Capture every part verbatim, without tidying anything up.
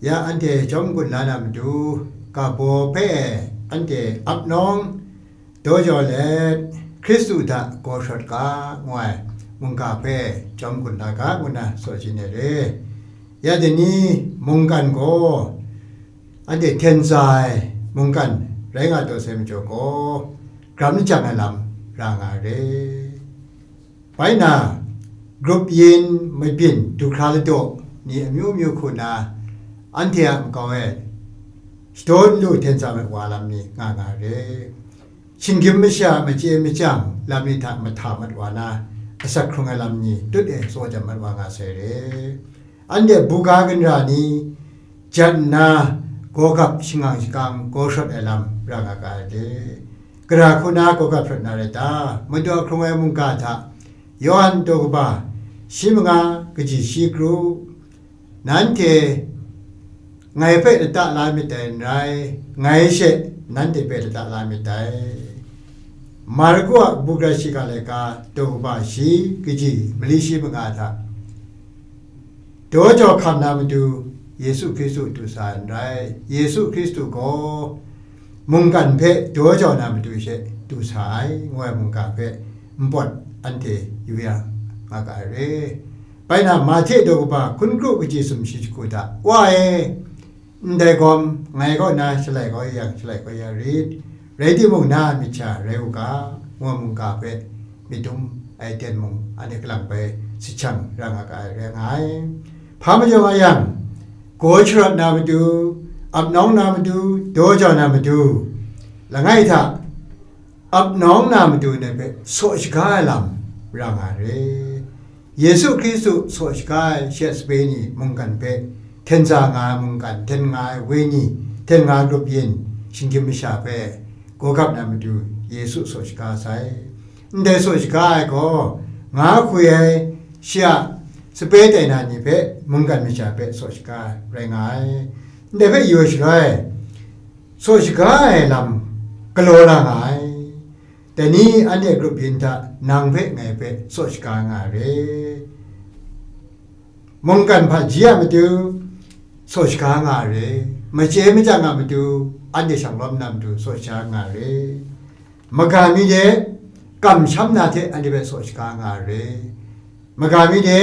Ya anhte jawm gun la na matu, ga baw hpe anhte ap nawng daw jaw let, Hkristu hta gaw shawt ga, ngu ai mungga hpe jawm gun la ga, ngu na saw chye ai re. Ya dai ni mungkan gaw, anhte hten tsa ai mungkan rai nga taw sai majaw gaw, gram jang ai lam ra nga ai re. Bai na, grup yin, mabyin, du hkra ladaw ni amyu myu hku na, anhte a makau e shadaw nlu hten tsa mat wa lam ni nga nga ai re. Shinggyim masha machye machyang lam ni hta mahta mat wa na, asak hkrung ai lam ni tut e tsaw jam mat wa nga sai re. Anhte buga ginra ni jan nna, gaw gap shangang shakang gaw shawt ai lam ra nga ga ai de. Gara hku na gaw gap shawt na rai ta? Madu a hkrung ai mungga hta, Yawhan daw kaba shi manga kaji shi kru, nanhte ngai hpe lata la myit dai n rai, ngai she nanhte hpe lata la myit dai. Marku a kabu gara shiga laika daw kaba shi kaji mali shi manga hta, daw jau hkam na matu Yesu Hkristu du sa ai n rai. Yesu Hkristu gaw mungkan hpe daw jau na matu she du sa ai, ngu ai mungga hpe npawt anhte yu ya nga ga ai re. Bai na, Mahte daw kaba hkun kru kaji sumshi jahku hta, Wa e, ndai gawm ngai kaw na shalai kau ya yang, shalai kau ya rit, rai timung, na a myit sha rai u ga, ngu ai mungga hpe myit dum ai ten mung, anhte kalang bai sahkyang ra nga ga ai rai nga ai. Hpa majaw nga yang, gaw sharawt na matu, ap nawng na matu, daw jau na matu, langai hta ap nawng na matu ndai hpe saw shaga ai lam ra nga ai re. Yesu Hkristu saw shaga ai she sape ni mungkan hpe, hten tsa nga ai mungkan, hten nga ai wenyi, hten nga ai grup yin, shinggyim masha hpe gaw gap na matu Yesu saw shaga sai. Ndai saw shaga ai gaw, nga hkwi ai shi a sape tai na ni hpe mungkan masha hpe saw shaga ai rai nga ai. Ndai hpe yu ai shaloi, saw shaga ai lam galaw la nga ai. Dai ni anhte grup yin hta nang hpe ngai hpe saw shaga nga ai re. Mungkan hpaji a matu saw shaga nga ai re. Machye machyang a matu anhte shanglawm na matu saw shaga nga ai re. Maga mi de, kamsham na hte anhte hpe saw shaga nga ai re. Maga mi de,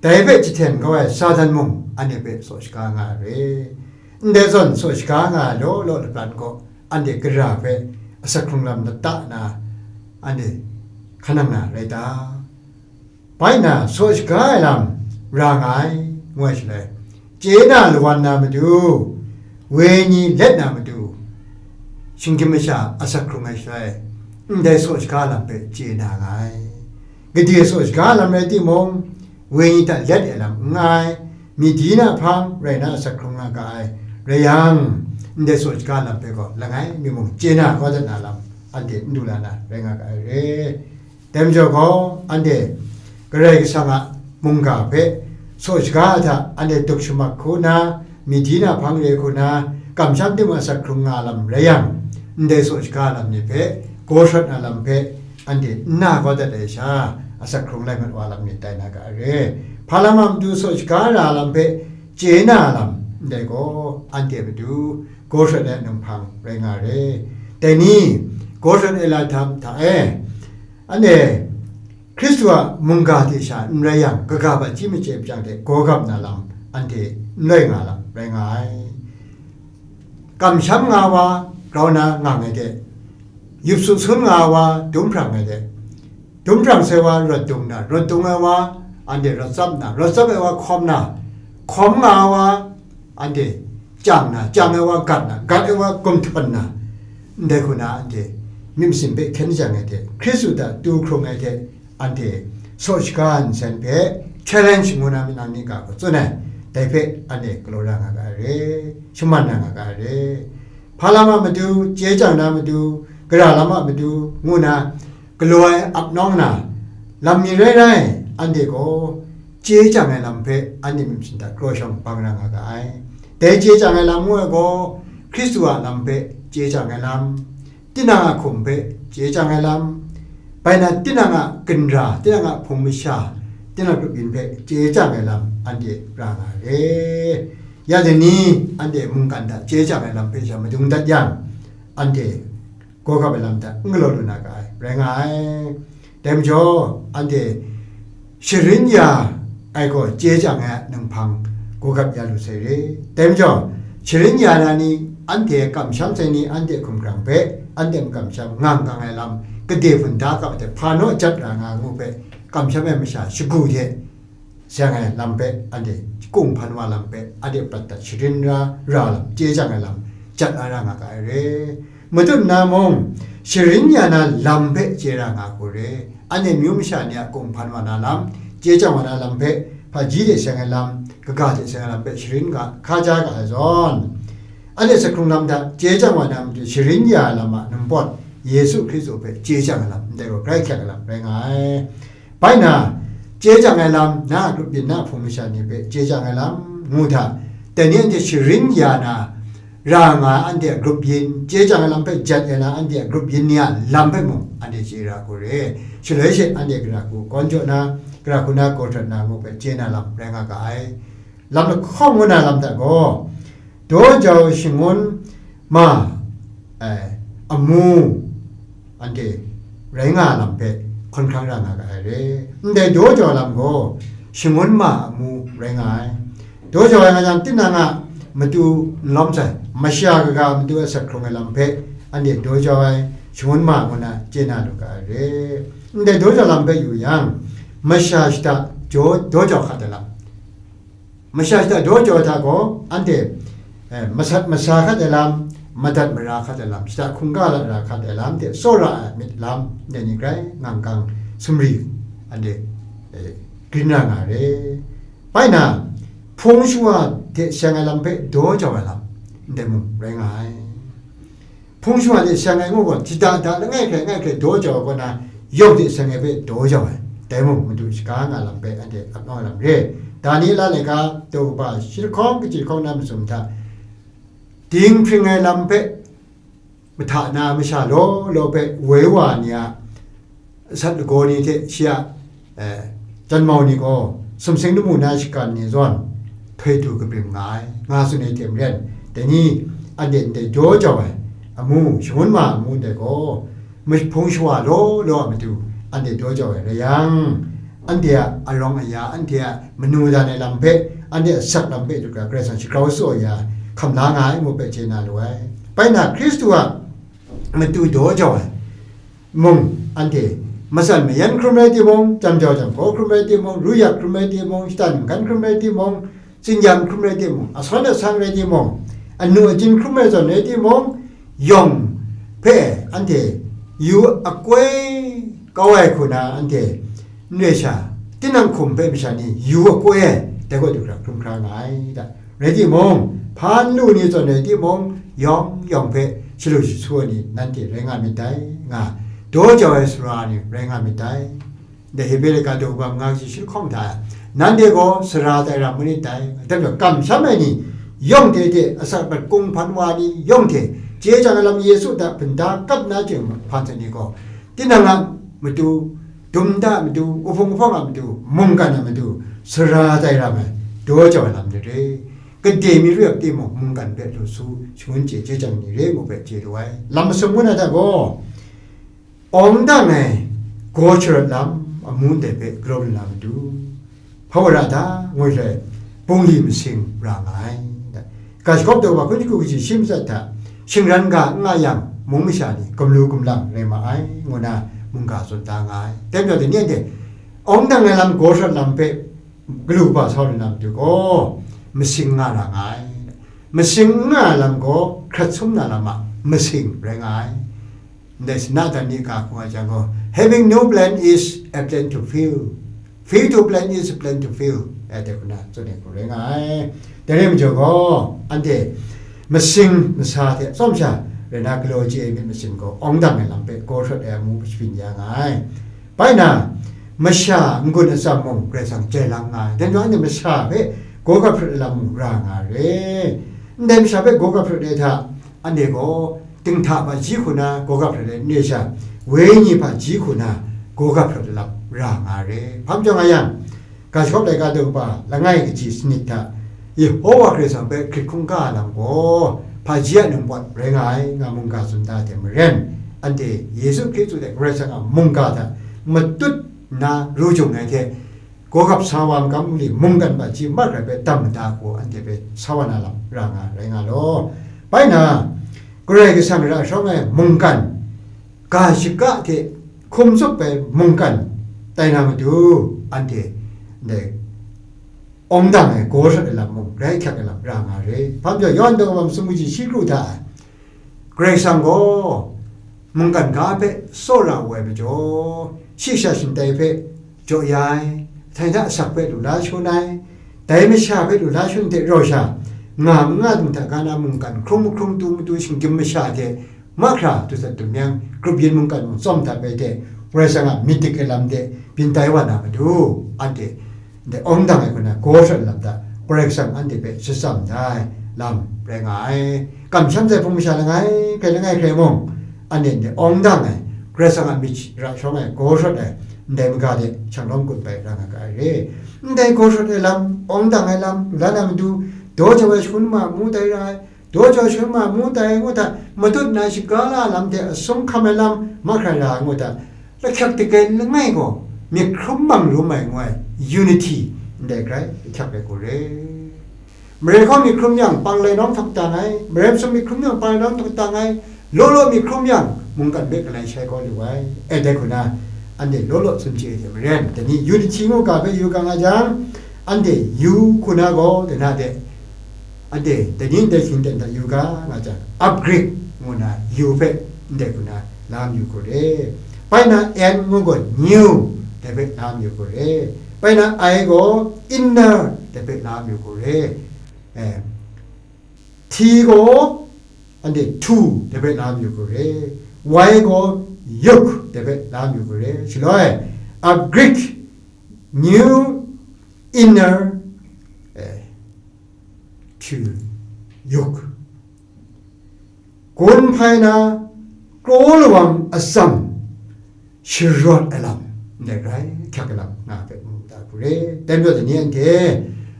dai hpe jahten kau ai Satan mung anhte hpe saw shaga nga ai re. Ndai zawn saw shaga nga ai law law lapran gaw, anhte gara hpe asak hkrung lam lata na, anhte hkan nang na rai ta? Bai na, saw shaga ai lam ra nga ai, ngu ai shaloi, chye na lawan na matu, wenyi let na matu, shinggyim masha asak hkrung ai shaloi, ndai saw shaga lam hpe chye na nga ai. Gade saw shaga lam rai timung, wenyi hta let ai lam n nga ai, midi na hpang rai na asak hkrung nga ga ai rai yang, ndai saw shaga lam hpe gaw langai mi mung chye na kau dat na lam, anhte n du la na rai nga ga ai re. Dai majaw gaw, anhte Karai Kasang a mungga hpe saw shaga hta anhte tuk shamak hku na, midi na hpang re hku na, kamsham tim asak hkrung nga lam rai yang, ndai saw shaga lam ni hpe, gaw shawt na lam hpe, anhte n na kau dat ai sha, asak hkrung lai mat wa lam ni tai na ga ai re. Hpa lam a matu saw shaga ra lam hpe chye na lam, ndai gaw, anhte matu gaw shawt ai numhpang rai nga ai re. Dai ni, gaw shawt ai la htam hta e, anhte Hkristu a mungga hte sha n rai yang, kaga hpaji machye machyang hte gaw gap na lam anhte n rai nga lam rai nga ai. Kamsham nga wa grau na ngang ai hte, yup su sun nga wa dum hprang ai hte, dum hprang sai wa rawt dung na, rawt dung ai wa anhte rawt tsap na, rawt tsap ai wa hkawm na, hkawm nga wa anhte chyang na, chyang ai wa gat na, gat ai wa gumhtawn na, ndai hku na anhte myit masin hpe hkyen jang ai hte, Hkristu hta tu hkrung ai hte, anhte saw shaga nsen hpe challenge ngu na myit nang nika hku tsun ai, dai hpe anhte galaw ra nga ga ai re, shaman ra nga ga ai re. Hpa lam a matu, chye chyang na matu, gara lam a matu, ngu na galaw ai ap nawng na, lam mi rai rai, anhte gaw chye chyang ai lam hpe anhte myit masin hta kraw shawng bang ra nga ga ai. Dai chye chyang ai lam ngu ai gaw, Hkristu a lam hpe chye chyang ai lam, tinang a hkum hpe chye chyang ai lam, bai na tinang a ginra, tinang a hpung masha, tinang grup yin hpe chye chyang ai lam anhte ra nga ai re. Ya dai ni anhte mungkan hta chye chyang ai lam hpe sha madung dat yang, anhte gawgap ai lam hta n galaw lu na ga ai, rai nga ai. Dai majaw, anhte sharin ya ai gaw chye chyang ai a ninghpang gawgap ya lu sai re. Dai majaw, sharin ya na ni, anhte kamsham sai ni, anhte hkumhkrang hpe, anhte makamsham ngang kang ai lam, gade hpun da kap ai hte hpa naw jat ra nga ngu hpe, kamsham ai masha shagu hte, seng ai lam hpe, anhte kung hpan wa lam hpe, anhte prat dat sharin ra, ra lam, chye chyang ai lam, jat la ra nga ga ai re. Matut nna mung, sharin ya na lam hpe chye ra nga hku re. Anhte myu masha ni a kung hpan wa na lam, chye chyang wa na lam hpe, hpaji hte seng ai lam, kaga hte seng ai lam hpe sharin ga, hkaja ga ai zawn, anhte sahkrung lam hta chye chyang wa na matu sharin ya ai lam a ningpawt, Yesu Hkristu hpe chye chyang ai lam, ndai gaw grai hkyak ai lam rai nga ai. Bai na, chye chyang ai lam, na a grup yin na a hpung masha ni hpe chye chyang ai lam, ngu hta, dai ni anhte sharin ya na, ra nga ai anhte a grup yin, chye chyang ai lam hpe jat ya na anhte a grup yin ni a lam hpe mung anhte chye ra hku re. Shaloi she anhte gara hku kawn jaw na, gara hku na gaw hkrat na ngu hpe chye na lam rai nga ga ai. Lam lahkawng ngu na lam hta gaw, daw jau shangun ma, ai, amu, anhte rai nga ai lam hpe hkawn hkrang ra nga ga ai re. Ndai daw jau lam gaw, shangun ma amu rai nga ai. Daw jau ai nga jang, tinang a matu n lawm sai, masha kaga matu a sahkrung ai lam hpe, anhte daw jau ai, shangun ma ngu na chye na lu ga ai re. Ndai daw jau lam hpe yu yang, masha shada daw, daw jau hkat ai lam, masha shada daw jau ai hta gaw, anhte, eh, masat masa hkat ai lam, madat mara hkat ai lam, shada hkungga lat ra hkat ai lam hte tsawra ai myit lam, ndai ni grai ngang kang sumri, anhte, eh, grin ra nga re. Bai na, hpung shawa hte seng ai lam hpe daw jau ai lam, ndai mung rai nga ai. Hpung shawa hte seng ai ngu gaw, shada da langai hkrai langai hkrai daw jau ai kaw na, yawng hte seng ai hpe daw jau ai, dai mung madu shaga nga lam hpe anhte ap nawng ai lam re. Daniela laika daw kaba shi lahkawng kaji lahkawng na masum hta, dinghpring ai lam hpe, mahta na masha law law hpe woi wa ni a, sat lagaw ni hte shi a, eh, janmau ni gaw, sumsing lamu na shagan ni zawn, htoi du kabrim nga ai, nga tsun ai hte maren, dai ni anhte ndai daw jau ai amu, shangun ma amu ndai gaw, mahpung shawa law law a matu anhte daw jau ai rai yang, anhte a arawng aya, anhte a manu dan ai lam hpe, anhte a asak lam hpe du ga, Karai Kasang shagrau tsaw ya, hkam la nga ai ngu hpe chye na lu ai. Bai na, Hkristu a matu daw jau ai mung, anhte matsan mayan hkrum rai timung, jam jau jam kau hkrum rai timung, ru yak hkrum rai timung, shatan mungkan hkrum rai timung, tsin-yan hkrum rai timung, asawn asang rai timung, anu ajin hkrum rai zawn rai timung, yawng hpe anhte yu akoi kau ai hku na anhte n re sha, tinang hkum hpe masha ni yu akoi ai, dai gaw du hkra hkrum hkra nga ai da. Rai timung, hpa n lu ni zawn rai timung, yawng yawng hpe shalu shasu ai ni nanhte rai nga myit dai, nga daw jau ai sara ni rai nga myit dai. Dai Hebre laika daw kaba manga kaji shi lahkawng hta, nanhte gaw sara tai ra manit dai, dai majaw kamsham ai ni yawng hte hte, asak apat kung hpan wa ni yawng hte, chye chyang ai lam Yesu hta hpun da kap na chyeng hpan hte ni gaw, tinang a matu, dum nta a matu, uhpung uhpawng a matu, mungkan a matu, sara tai ra ai, daw jau ai lam ni re. Gade mi ru yak timung, mungkan hpe lu su, shangun chye chye chyang ni re ngu hpe chye lu ai. Lam masum ngu na hta gaw, awng dang ai gaw sharawt lam amu ndai hpe galaw lu na matu, hpa wa ra da, ngu jai, bungli masing ra nga ai. Ga shagawp daw wa hkun shagu kaji shi matsat hta, shingran ga n nga yang, mung masha ni gumlu gumlang rai ma ai, ngu na mungga tsun da nga ai. Dai majaw, dai ni anhte awng dang ai lam, gaw sharawt lam hpe galu kaba sa lu na matu gaw, masing nga ra nga ai. Masing n nga ai lam gaw, hkrat sum na lam a masing rai nga ai. Ndai sana dan ni ga hkung ai jang gaw, "Having no plan is a plan to fail. Fail to plan is a plan to fail," ai dai hku na tsun ai hku rai nga ai. Dai rai majaw gaw, anhte masing masa hte tsawm sha rai na galaw chye ai myit masin gaw, awng dang ai lam hpe gaw sharawt ai amu hpe shabyin ya nga ai. Bai na, masha n-gun atsam mung Karai Kasang jai lang nga ai. Dai majaw anhte masha hpe gaw gap sharawt ai lam mung ra nga re. Ndai masha hpe gaw gap sharawt ai hta, anhte gaw dinghta hpaji hku na gaw gap hkrat ai n re sha, wenyi hpaji hku na gaw gap hkrat ai lam ra nga re. Hpa majaw nga yang, ga shagawp laika daw kaba langai kaji sanit hta, Yehowa Karai Kasang hpe hkrit hkungga ai lam gaw, hpaji a ningpawt rai nga ai, nga mungga tsun da ai hte maren, anhte Yesu Hkristu hte Karai Kasang a mungga hta matut nna ru jung ai hte, gawgap sa wa makam li mungkan hpaji mahkra hpe dam mada hku anhte hpe sa wa na lam ra nga rai nga law. Bai na, Karai Kasang ra shawng ai mungkan, ga shaka hte hkum tsup ai mungkan tai na matu, anhte ndai awng dang ai gaw shut ai lam mung, grai hkyak ai lam ra nga re. Hpa majaw, Yawhan daw kaba masum kaji shi kru hta, Karai Kasang gaw mungkan ga hpe tsawra wu ai majaw, shi sha shingtai hpe jaw ya ai, htai hta asak hpe lu la shangun ai, dai masha hpe lu la shangun hte rau sha, nga manga dung hta ga na mungkan hkrung mahkrung tu matu shinggyim masha hte mahkra dusat dumyang grup yin mungkan mung tsawm dat ai hte, Karai Kasang a myit dik ai lam de byin tai wa na matu, anhte ndai awng dang ai hku na gaw shut lam hta, Karai Kasang anhte hpe shatsam da ai lam rai nga ai. Kamsham sai hpung masha langai hkrai langai hkrai mung, anhte ndai awng dang ai, Karai Kasang a myit ra shawng ai, gaw shut ai, ndai maga de shanglawm gun bai ra nga ga ai re. Ndai gaw shut ai lam, awng dang ai lam, lu la na matu, daw jau ai shangun ma mu tai ra ai, daw jau shangun ma mu tai ngu hta, matut na shaga la lam hte asum hkam ai lam mahkra ra ai ngu hta, lahkyak dai langai gaw, myit hkrum mang rum ai ngu ai unity ndai grai lahkyak ai gaw re. Mare hkawng myit hkrum yang, panglai nawng htak tang ai, mare masum myit hkrum yang, panglai nawng htak tang ai, law law myit hkrum yang, mungkan hpe galai shai kau lu ai. E, dai hku na, anhte law law tsun chye ai hte maren, dai ni unity ngu ga hpe yu ga nga jang, anhte yu hku na gaw, dai na de, anhte dai ni ndai hkying ten hta yu ga nga jang, Greek ngu na yu hpe ndai hku na lam yu hku re. Bai na N ngu gaw new dai hpe lam yu hku re. Bai na I gaw inner dai hpe lam yu hku re. Eh, T gaw anhte two dai hpe lam yu hku re. Y gaw yuk dai hpe lam yu hku re. Shaloi, Greek, new, inner, eh, two, yuk. Gun hpai na, kraw lawang atsam sharawt ai lam, ndai grai hkyak ai lam nga hpe mu da hku re. Dai majaw dai ni anhte,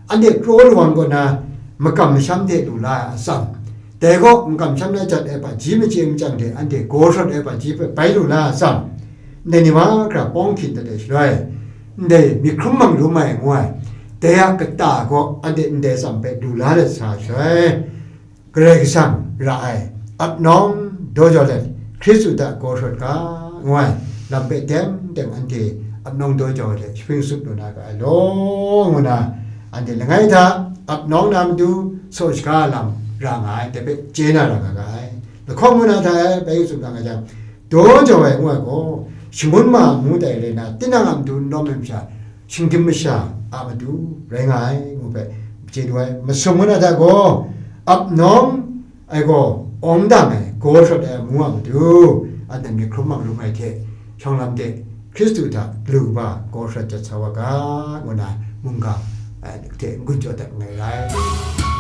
anhte kraw lawang kaw na makam masham hte lu la ai atsam, dai gaw makam masham na jat ai hpaji machye machyang hte anhte gaw shut ai hpaji hpe bai lu la ai atsam, ndai ni mahkra pawng hkyin dat ai shaloi, ndai myit hkrum mang rum ai ngu ai, dai a kata gaw anhte ndai atsam hpe lu la let sa ai shaloi, Karai Kasang ra ai, ap nawng daw jau let, Hkristu hta gaw shut ga, ngu ai lam hpe teng teng anhte ap nawng daw jau ai hte shapring tsup lu na ga ai law, ngu na, anhte langai hta ap nawng na matu saw shaga lam ra nga ai, dai hpe chye na ra nga ga ai. Lahkawng ngu na hta e bai tsun ga nga jang, daw jau ai ngu ai gaw, shangun ma mu tai rai na, tinang a matu n lawm ai masha, shinggyim masha a matu rai nga ai, ngu hpe chye du ai. Masum ngu na hta gaw, ap nawng ai gaw, awng dang ai, gaw shut ai amu a matu, anhte myit hkrum mang rum ai hte, shawng lam de, Hkristu hta galu kaba gaw shut jat sa wa ga, ngu na mungga, eh, hte n-gun jaw dat nngai rai.